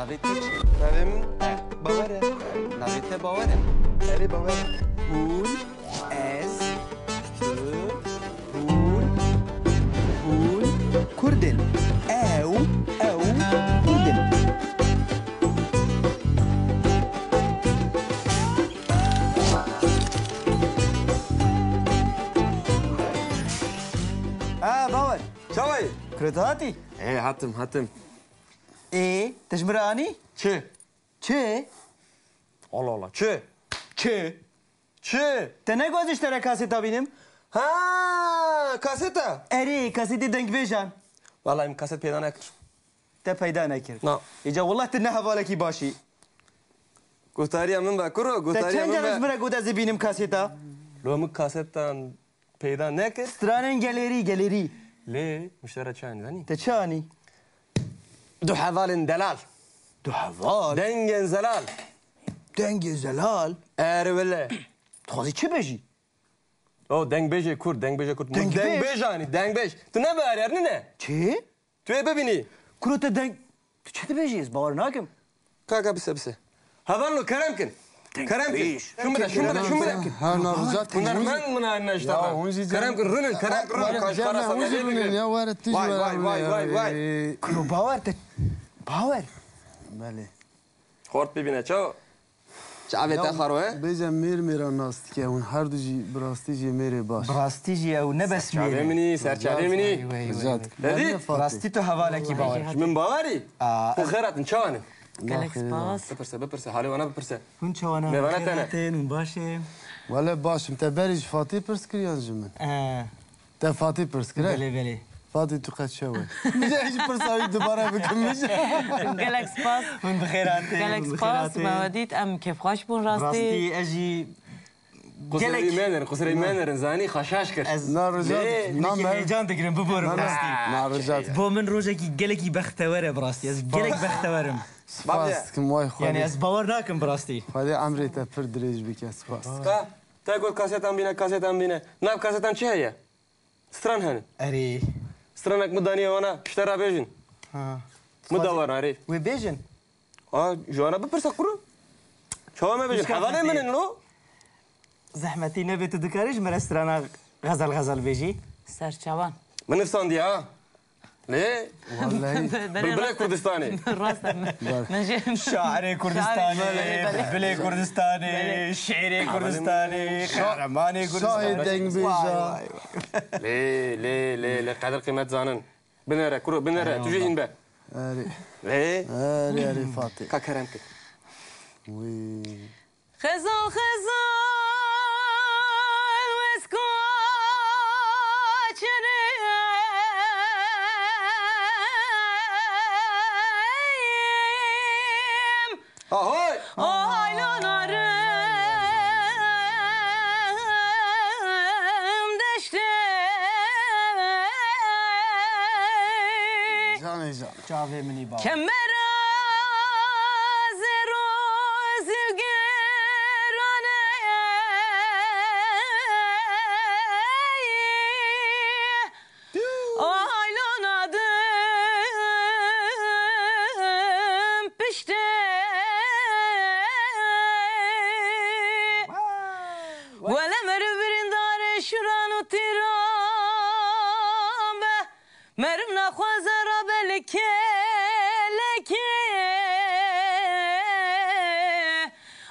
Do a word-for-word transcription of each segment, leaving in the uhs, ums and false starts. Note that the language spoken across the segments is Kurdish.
Navê te çi? Navê min Bawer e. Navê te Bawer e? Erê, Bawer e. Hûn, ez, tu, hûn, hûn Kurd in. Ew, ew Kurd in. Ha, Bawer. Çawa yî? Kurê te hatî? Ê, hatim, hatim. Ê, te ji min re anî? Çi? Çi? Allah Allah, çi? Çi? Çi? Te negot ji te re kaseta bînim? Ha, kaseta? Erê, kasetê dengbêjan. Wallahî min kaset peyda nekir. Te peyda nekir? Na. Îca wallah tu ne hevalekî baş î. Gotariya min be, kuro, gotariya min be. Te çend care ji min re got ez ê bînim kaseta? Lo min kasetan peyda nekir. Stranên gelerî, gelerî. Lê min ji te re çi anî, zanî? Te çi anî? Du hevalên delal. Du heval? Dengên zelal. Dengên zelal? Erê wele. Dixwazî çi bêjî? O, dengbêjê Kurd, dengbêjê Kurd. Min dengbêj anî, dengbêj. Tu ne bawer ernî ne? Çi? Tu ê bibînî. Kuro te deng... Tu çi dibêjî? Ez bawer nakim. Kaka bise, bise. Hevalno, kerem kin. Kerem kin. Şûn bide, şûn bide, şûn bide. Her navzat. Hunermend min anî işte. Ya, hûn jî kerem kin, rûnin, kerem kin, rûnin. Kaş para sana hûn jî rûnin ya, were tîj. Vay, vay, vay, vay, vay. Kuro bawer te. Bawer. Belê. Xort bibîne, çawa? Çavê te xaro e? Bêje mêr mêra nas dike, hûn her du jî bi rastî jî mêrê baş. Bi rastî jî ew ne bes mêr e. Serçavê min î, serçavê min î. Rica dikim. Dedî? Rastî tu hevalekî bawer. Ji min bawer î? Aa, xwe xêr hatin, çawa ne? Gelek spas. Bipirse, bipirse, halê wana bipirse. Hûn çawa ne? Mêvana te ne? Hûn baş e? Wele baş im, te berî ji Fatî pirs kiriyan ji min? Ee. Te Fatî pirs kir, he? Belê, belê. Fatî, tu qet çawa yî? Min jî pirsa wî dubare bikim, min jî. Gelek spas. Hûn bi xêr hatin. Gelek spas, me we dît, em kêfxweş bûn rastî. Rastî, ez jî qusirê wî menerin, qusirê wî menerin, zanî, xweşaş kir. Ez na rija, lê, na me heyecan digirim, biborim rastî. Na rija. Bo min rojekî gelekî bextewer e bi rastî. Ez gelek bextewer im. Spas dikim, way Xwedê. Yani ez bawer nakim bi rastî. Xwedê emrê te pir dirêj bike, spas. Ka, te got kasetan bîne, kasetan bîne. Nav kasetan çi heye? Stran hene. Erê. Stranek min daniye wana, ji te re bêjin. Ha. Min da wana, erê. Wê bêjin. A, ji wana bipirse kuro. Çawa me bêjin? Hevalê min in lo. Zehmetî nebe, tu dikarî ji me re strana xezel xezel bêjî? Serçavan. Min nivsandiye ha. Lê Wallahî. Bilbilê Kurdistanê. Rast e. Min jî şairê Kurdistanê, belê, belê. Bilbilê Kurdistanê, şêrê Kurdistanê, qehremanê Kurdistanê. Şahê dengbêja. Vay, vay, vay. Lê, lê, lê, lê, qedir qîmet zanin. Binere, kuro, binere, tu jî hîn be. Erê. Lê. Erê, erê, Fatih. Ka kerem kir. Wî. Xezal, xezal, wez kaçirim. Ahoy! Ay, lo narim deştê. Canê can. Çavê min î bawer. Kemera zero zilgirane. Ay, lo nadim piştê. Wele meriv birîndarê şiran û tîran be. Meriv naxwaze rabe li kêlekê.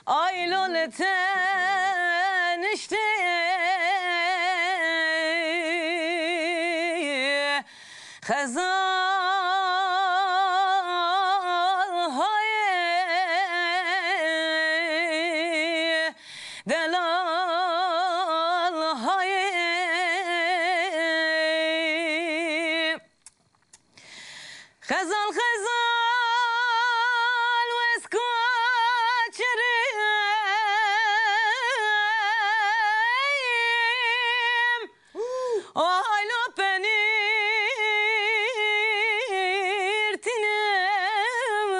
Ay, lo li teniştê. Xezal hayê. Delal hayê. Xezal, xezal, wez kaçirim. Ay, lo penîr tînim.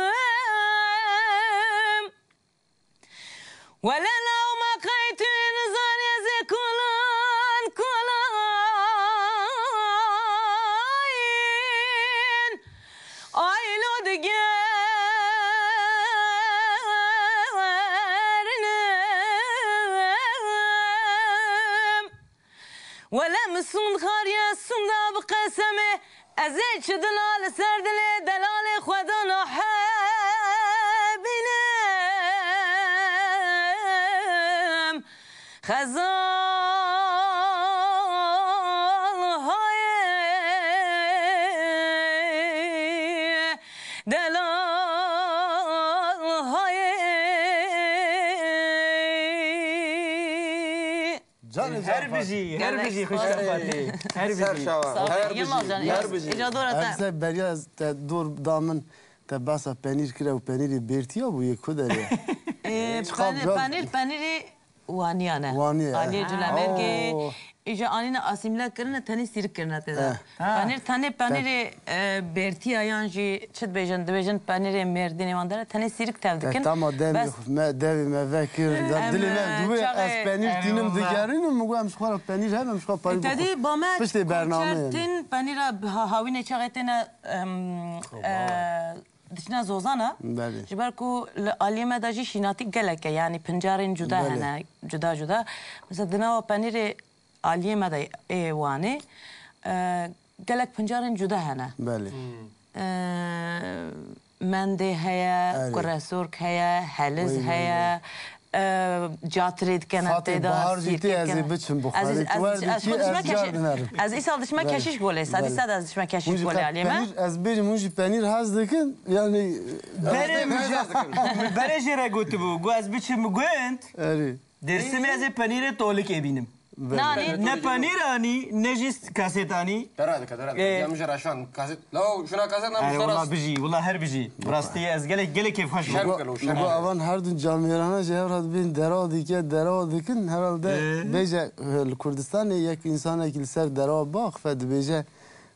Wele lawma qaytî nizanî ez ê kolan kolayîn. Ay, lo dige Wele min sûnd xariye sûnda bi qesemê, ez ê çi dila li ser dilê delalê xwe dana hebînim. Xezal hayê, delal hayê. Canê Her can bijî, her Gelek bijî, spas. Xwişka Fatî. Her Ser bijî. Şawan. Sağ ol, Her Yılmaz bijî. Can. Her bijî. Îca dora te. Em se beriya te dor da min, te behsa penîr kire û penîrê bêrtiya bû yê ku derê? Ee, Çiqas penîr, can- penîr, penîrê waniya ne. Waniye, Aliyê eh. Culemêrgê. Oo. Îja anîne asîmle kirine, tenê sîrik kirine tê de. Eh. Ha. Penîr tenê penîrê, e, bêrtiya yan jî çi dibêjin, dibêjin penîrê Mêrdînê wan dere, tenê sîrik tev dikin. Te tama demê Bes xwe, me, devê me vekir, da Em, dilê me e, dû çaxê ez penîr Em, tînim valla. digerînim, min got em ji xwe re penîr hebe, em ji xwe parî Tedî bixwe. ba me Piştê bernameyê. Koçertîn penîra ha-, hawînê çaxê têne, em, e, diçine zozana. Belê. Ji ber ku li aliyê me de jî şînatî gelek e, yanî pincarên cuda Belê. hene, cuda cuda. Mesela di nava penîrê aliyê me de ê Wanê, e, gelek pincarên cuda hene. Belê. Hmm. E, mendê heye, Erê. quresork heye, heliz Wê, wê, heye, wê. e, catirê dikene Fatê tê de, Bahar jî sîrkê tê, ez ê dikene. biçim Ez, bixwarê. Tu ez, wer ez dikî, xwe ez dişme car keşiş, dinerim. ez îsal dişme Belê. keşiş golê, Belê. sedî sed ez dişme keşiş Hûn jî golê qe-, aliyê me. penîr, ez bêjim, hûn jî penîr hez dikin. Yanî, Berê min jî, min berê jê re gotibû, got ez biçim gund. Erê. Dêrsimê ez ê penîrê tolikê bînim. Belê. Nanî? Ne penîr anî, ne jî kaset anî. Dera dike, dera dike. Ee. Ya min jî raşan kaset. Law, şuna kaset nam Erê, usta wala rast. bijî, wala her bijî. Rastî ez gelek, gelek kêfxweş bûm. Şerm kelo, şerm Go kelo. avan her du camêrana jî hev re dibên dera dike, dera dikin. Herhalde Ee. bêje, e, li Kurdistanê yek însanekî li ser dera baxfe dibêje,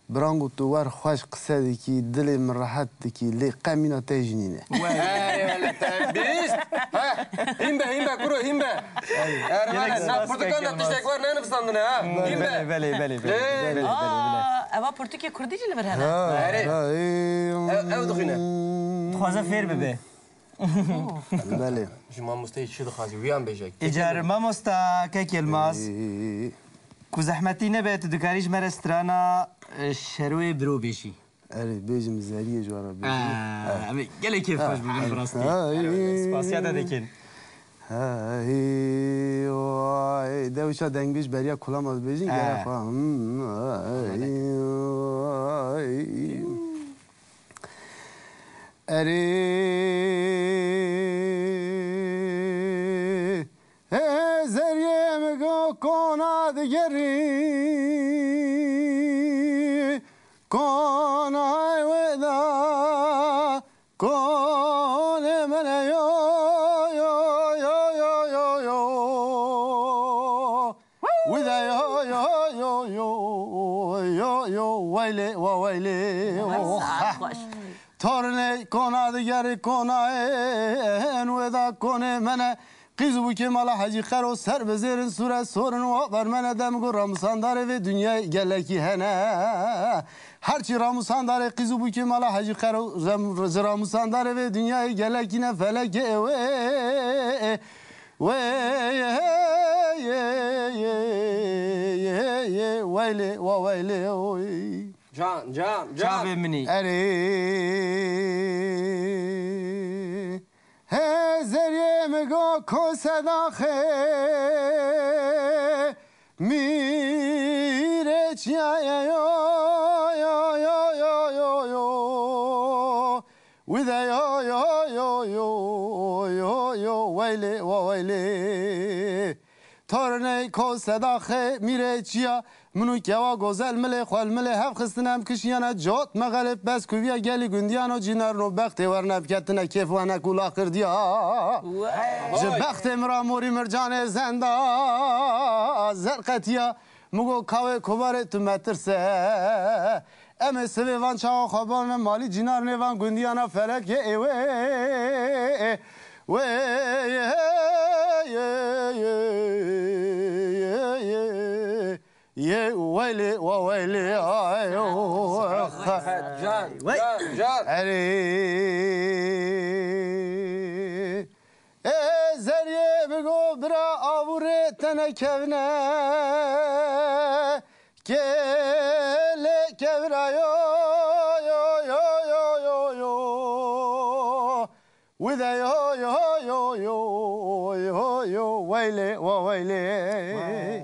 Birango tu wer xweş qise dikî, dilê min rehet dikî, lê qe mîna te jî nîne. Erê wele te bîst. He, hîn be, hîn be, kuro, hîn be. Erê Gelek wele, spas na pirtûkan de kek tiştek Yilmaz. wer nenivistandine ha. Hîn be. Belê, belê, belê, belê. Lê. Belê, belê, belê. Aa, eva pirtûkê kurdî jî li vir hene. Ha, Erê. ha, ê, Ew, ew dixwîne. Dixwaze fêr bibe. Belê. Ji mamosteyê çi dixwazî, wiyan bêje. Îcar mamosta kek Yilmaz. Ê. Ku zehmetî nebe, tu dikarî ji me re strana, e, Şeroyê Biro bêjî. Erê, bêjim, zeriyê ji we re bêjim. Ha, Ha. em ê gelek kêfxweş bibin, Ha. bi rastî. Ha, Erê, ê. spasiya te dikin. Ha, ê, vay, de wisa dengbêj beriya kulama dibêjin, Ha. gerek xwe. Hmm, ay, ay. Erê, hê zeriyê min go kona digerî, kona wê da, konê min e yo, yo, yo, yo, yo, yo. Wî de yo, yo, yo, yo, yo, yo, weylê, wa weylê, oh. Saet xweş. Tornê kona digerî konayên wê da konê mene. Qîz û bûkê mala Hecî Xero ser bi zêrin sûre sorin wa bermene dem gu ramûsandarê vê dinyayê gelekî hene. Herçî ramûsandarê qîz û bûkê mala Hecî Xero rem-, ji ramûsandarê vê dinyayê gelekî ne felekê wê. Wê, weylê, wa weylê, oy. Can, can, can. Çavê min î. Erê. Hê zeriyê min go ko sedaxê. Mîrê çiyaye yo, yo, yo, yo, yo, yo. Wî de yo, yo, yo, yo, yo, yo, weylê, wa weylê. Tornê ko sedaxê mîrê çiya, min û kewa gozel milê xwe li milê hev xistine em kişiyane cot mexelê bes kuviya gelî gundiyano cînerno bextê werne biketine kêf wene kula xirdiya. Wow. Ji bextê min ra morî mircanê zenda zerqetiya. Min got, kawê kovarê tu metirse. Em ê sivê van çawa xwe bane malî cînarnê van gundiyana felekê ê wê. Wê, yê, yê, yê, yê, yê, yê, weylê, wa weylê, ay, o, Can, Wey. can, can. Erê. Ê zeriyê bigo bira avûrê tenekevne. Wide yo yo yo yo yo yo weylê wa weylê.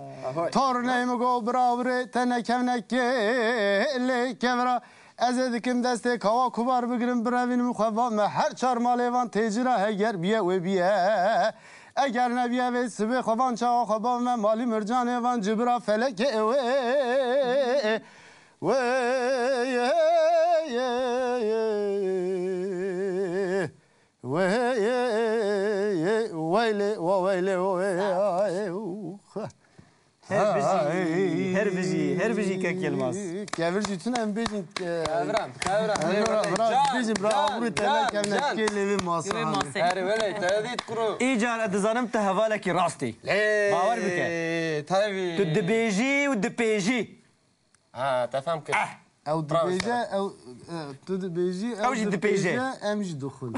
Torney mi go bira wirê te nekevnek lê kevra. Ez ê dikim destê kawa kubar bigirim birevînim xwe va me her çar malê van têcira heger biye wê biye. Eger nebiye vê sibê xwe van çawa xwe ba me malî mircanê van cibira felekê wê. Wê Wê weylê wa weylê wê. Her bijî, her bijî, her bijî kek Yilmaz. Kevir jî tune em bêjin. Kevran, kevran. Bira, bira, bira, can, bêjin, bira, can, aburê te can, kevnek can. Kê lêvê masa. Lêvê masê. Her welê te dît kuro. Îcar ez dizanim te hevalekî rastî. Lê. Bawer bike. Tabii. Tu dibêjî û dipêjî. Ha, te fam kir. Ah! Ew Bravo, dibêje, sir. Ew, e, tu dibêjî, ew Ew jî dipêje. Dipêje, em jî dixwin.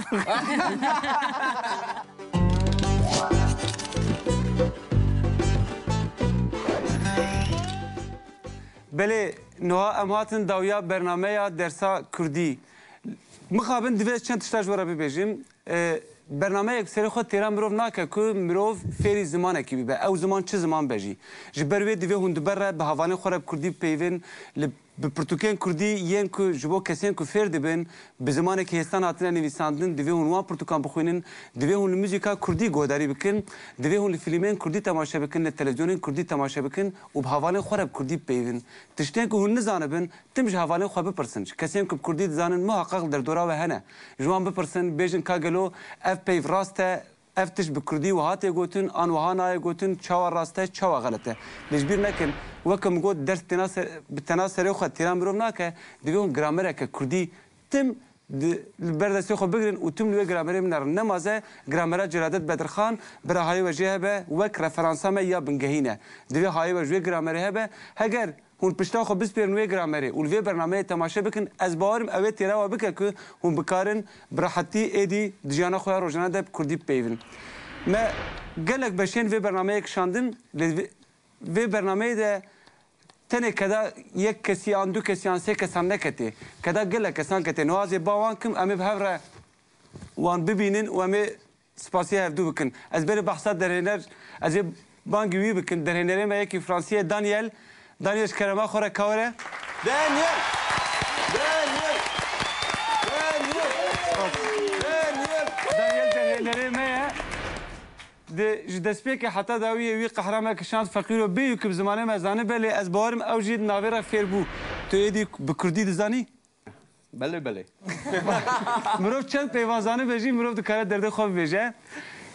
Belê, niha em hatin dawiya bernameya dersa kurdî. Mixabin divê ez çend tişta ji we re bibêjim. E, bernameyek bi serê xwe têra mirov nake ku mirov fêrî zimanekî bibe. Ew ziman çi ziman be jî. Ji ber wê divê hûn di ber re bi hevalên xwe re bi kurdî bipeyivin, li, bi pirtûkên kurdî yên ku ji bo kesên ku fêr dibin, bi zimanekî hêstan hatine nivîsandin, divê hûn wan pirtûkan bixwînin, divê hûn li muzîka kurdî guhdarî bikin, divê hûn li fîlmên kurdî temaşe bikin, li televîzyonên kurdî temaşe bikin û bi hevalên xwe re bi kurdî bipeyivin. Tiştên ku hûn nizanibin, tim ji hevalên xwe bipirsin. Ji kesên ku bi kurdî dizanin muheqeq li derdora we hene. Ji wan bipirsin, bêjin ka gelo ev peyv rast e, ev tişt bi kurdî wiha tê gotin, an wiha nayê gotin, çawa rast e, çawa xelet e. Lê ji bîr nekin, weke min got, ders têna ser, bi tena serê xwe têra mirov nake, divê hûn gramereke kurdî tim di, li ber destê xwe bigirin û tim li wê gramerê binerin. Nemaze gramera Celadet Bedirxan, bira hayê we jê hebe, wek referansa me ya bingehîn e. Divê hayê we ji wê gramerê hebe. Heger hûn pişta xwe bispêrin wê gramerê û li vê bernameyê temaşe bikin, ez bawerim ew ê têra we bike ku hûn bikarin bi rehetî êdî di jiyana xwe ya rojane de bi kurdî bipeyivin. Me gelek beşên vê bernameyê kişandin, lê vê, vê bernameyê de tenê keda yek kesî an du kesî an sê kesan neketê. Keda gelek kesan ketê. Niha ez ê ba wan kim, em ê bi hev re wan bibînin û em ê spasiya hevdû bikin. Ez berê behsa derhêner, ez ê bangî wî bikin. Derhênerê me yekî Fransiyê, Daniel. Daniel, ji kerema xwe re ka were. Daniel! Daniel! Daniel! Daniel! Daniel derhênerê me ye. Di, ji destpêkê heta dawiyê wî qehra me kişand, feqîro bêyû ku bi zimanê me zanibe, lê ez bawerim ew jî di navê re fêr bû. Tu êdî bi kurdî dizanî? Belê, belê. Mirov çend peyvan zanibe jî, mirov dikare derdê xwe bibêje.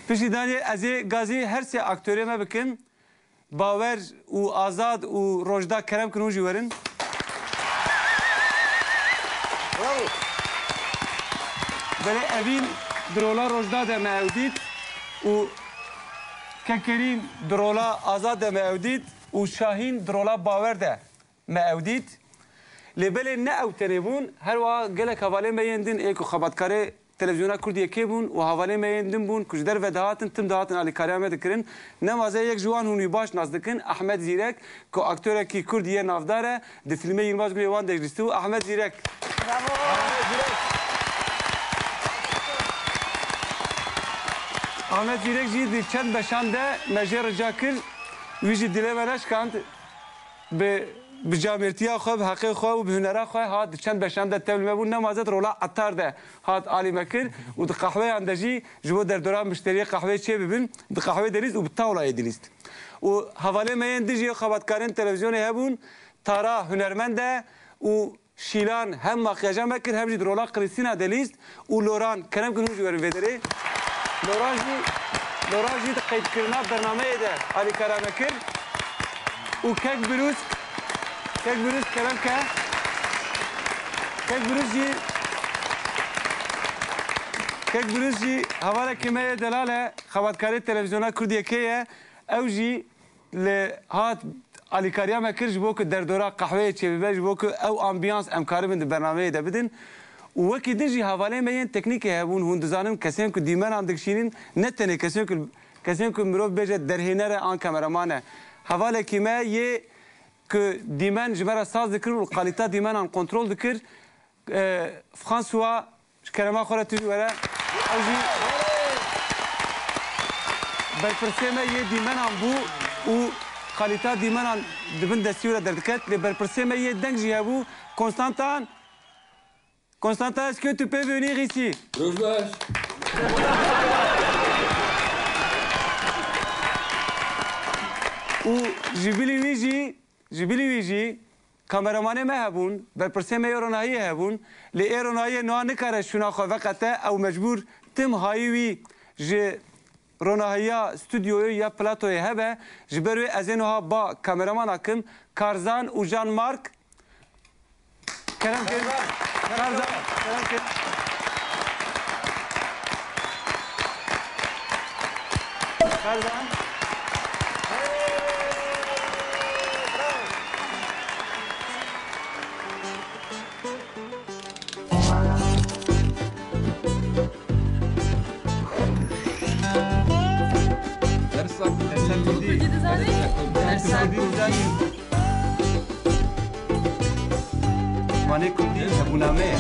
Piştî Daniel, ez ê gazî her sê aktorê me bikim. Bawer û Azad û Rojda, kerem kin hûn jî werin. Bravo. Belê, Evîn di rola Rojda de me ew dît û Kekerîn di rola Azad de me ew dît û Şahîn di rola Bawer de me ew dît. Lê belê ne ew tenê bûn, her wiha gelek hevalên me yên din ê ku xebatkarê televîzyona Kurdî yekê bûn û hevalên me yên din bûn ku ji derve dihatin, tim dihatin alîkariya me dikirin. Nemaze yek ji wan hûn wî baş nas dikin, Ehmed Zîrek, ku aktorekî Kurd yê navdar e, di fîlmê Yilmaz Gulê wan de jî lîstî bû. Ehmed Zîrek. Bravo. Ehmed Zîrek. Ehmed Zîrek jî di çend beşan de me jê rica kir, wî jî dilê me neşkand. Bi, bi camêrtiya xwe, bi heqê xwe û bi hunera xwe hat, di çend beşan de tevlî me bû. Nemaze di rola Etar de hat alî me kir û di qehweyan de jî ji bo derdora mişteriyê qehweyê çê bibin, di qehweyê dilîst û bi tawlayê dilîst. Û hevalê me yên dijî xebatkarên televîzyonê hebûn, Tara hunermend e û Şîlan hem makyaja me kir, hem jî di rola Krîstîna de lîst û Loran, kerem kin hûn jî werin vê derê. Loran jî, Loran jî di qeydkirina bernameyê de alîkara me kir. Û Kek Birûsk, Kek Birûsk kerem ke. Kek Birûsk jî, Kek Birûsk jî hevalekî me yê delal e, xebatkarê televîzyona Kurdiyekê ye. Ew jî li hat alîkariya me kir ji bo ku derdora qehweyê çêbibe, ji bo ku ew ambiyans em karibin di bernameyê de bidin. Û wekî din jî hevalên me yên teknîkê hebûn, hûn dizanin kesên ku dîmenan dikişînin, ne tenê kesên ku, kesên ku mirov bêje derhêner e an kameraman e. Hevalekî me yê ku dîmen ji me re saz dikir û kalîta dîmenan kontrol dikir, e, François, ji kerema xwe re tu jî were. Ew jî berpirsê me yê dîmenan bû û kalîta dîmenan di bin destî wê re derdiket. Lê berpirsê me yê deng jî hebû. Konstantin, Konstantin, est-ce que tu peux venir ici? Roj baş. Û ji bilî wî jî, ji bilî wî jî kameramanê me hebûn, berpirsê me yê ronahiyê hebûn, lê ê ronahiyê niha nikare şûna xwe veqete, ew mecbûr tim hayî wî ji ronahiya stûdyoyê ya platoyê hebe, ji ber wê ez ê niha ba kameramana kim, Karzan û Jean-Marc, Kerem kin. Karzan, kerem kin. Karzan. Dersa Kurdî. Dersa Kurdî. Dersa Kurdî. Zimanê Kurdî hebûna me ye.